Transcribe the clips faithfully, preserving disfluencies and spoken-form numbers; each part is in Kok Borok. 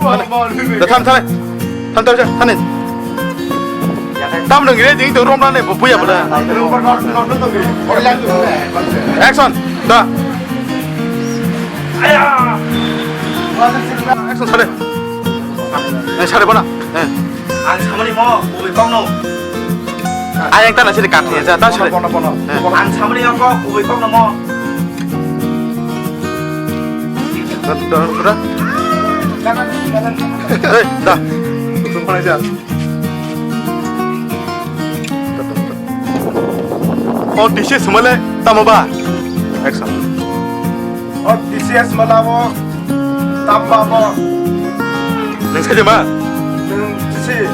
Da, thani, thani. Thani, thani, thani. Tam nang re, ding to rom na ne, bu, buya bala. Action, da. Action, sare. Eh, sare bana. Eh. Ang samani mo, ui kong no. Ayang tana sini kati, ja, ta sare. Bono, bono, bono. Eh. Ang samani mo, ui kong no mo. Da, da, da. Eh, da. Mana ja. O T C sumale tamo ba? Action. O T C S malabo tamba bo. Nang saja ma? Nang sisi.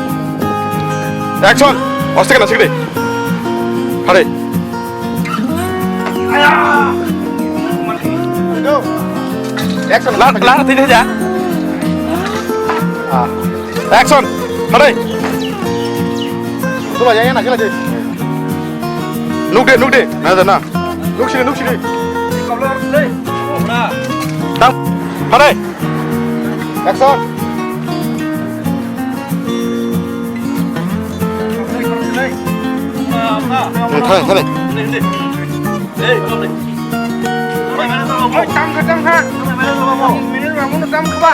Action. Oste kana sikde. Hare. Action. La, la, tini ja. Ah. Action. Hare. Tuh aja ya, nak lagi. Nuk de, nuk de. Na, na. Nuk sini, nuk sini. Tang. Hare. Action. Thale, thale. Tam kha, tam kha. Minute ba, minute ba, minute ba, minute ba.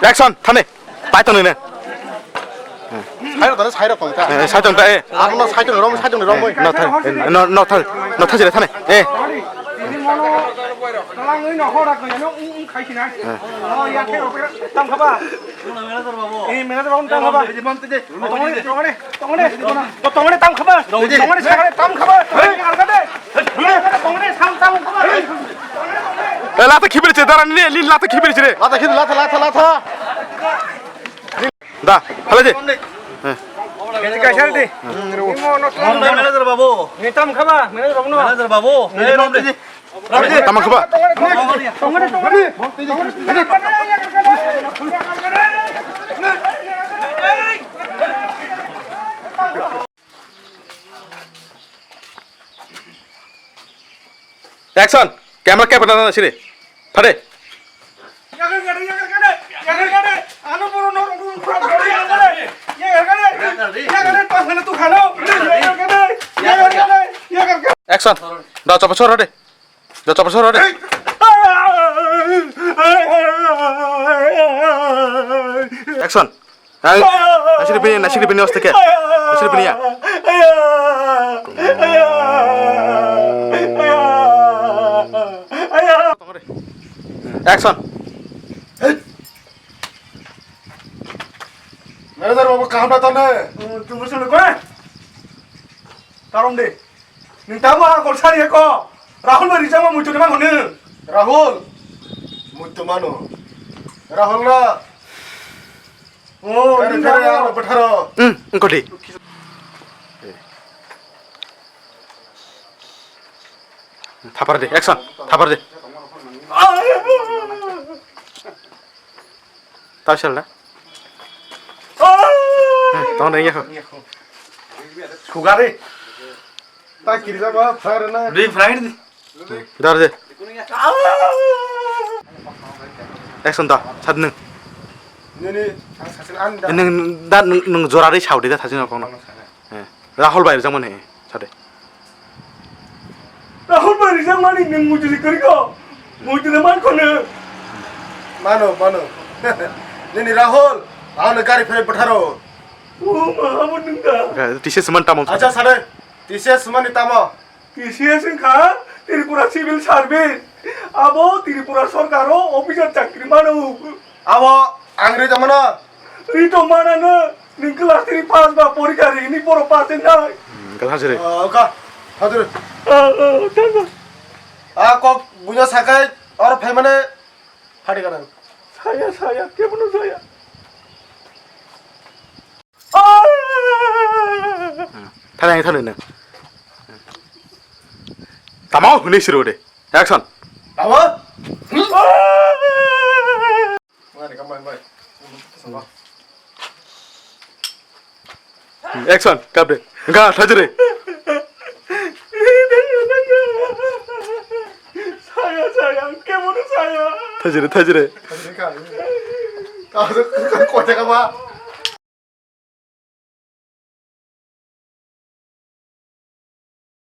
Action, thani. Pai tong nini. Sairok tong, sairok tong ta. Eh, sai tong ta, eh. Abo no sai tong rom, sai tong rom. No thani, eh, no, no thani, no thani, thani. Eh. Tini mono, talangwi no hora ko, no, ung, ung, khai sinai. Eh. Oh, ya, khe, opera, tam khaba. Eh, manager babu, tam khaba. Tongone, tongone, tongone. Tongone, tam khaba. Tongone, sagale, tam khaba. Hey, argade. Tongone, sam, tam khaba. Eh, lata khibir che, dara ni, li lata khibir che. Lata khibir, lata, lata, lata. Da, hala je. Kete kaisa di. Manager babu. Ni tam khaba, manager babu no. Manager babu. Tama khaba. Action! Camera capture na sini. Phade. Action. Da chopper sor de. Da chopper sor de. Action. Ai, nasiri bini, nasiri bini oste ke. Nasiri bini ya. Action. Manager babu, kaham na tane? Tunggu sini, kau. Tarom de. Nini tamo ang kol sari ko. Rahul bai rijak ma muitu de man hone. Rahul. Muitu mano. Rahul na. Oh, kare, kare, ang batharo. Hmm, engko di. Thapar de, action. Thapar de. Tau sel da. Hmm, tong de, iya ko. Sugari. Ta kiri jaba, fire na. Di fry di. Dar je. Action da, sad nung. Nini, ang sasin an da. Nung da, nung, nung jora ri saudi da, sajin kong. Eh, Rahul bai rijak mani, sade. Rahul bai rijak mani, nung mujili kori ko. Mujili man ko ne. Mano, mano. Nini Rahul, ano gari fere batharo. O ma, abo nung da. T C S man tamo. Acha, sade. T C S mani tamo. T C S wngkha Tripura Civil Service. Abo Tripura Sorkaro officer chakri mano. Abo ang ri tongmano. Ri tongmanano nwng class three pass ba porikha ri hwnwi borok pass wngnai. Hmm, wngkha thajre. Ah, wngkha. Thajre. Ah, ah, thajre. Ah, kok buino sakai oro phaimane phadi ganang. Saya, saya, kebono saya. Thani, thani, thani. Tamo hwnwi siro de. Action. Tamo? Mari, kamai, mai. Action, kap de. Ga, thajre. Saya, saya, kemon saya? Thajre, thajre. Kau tu kau kau cakap apa?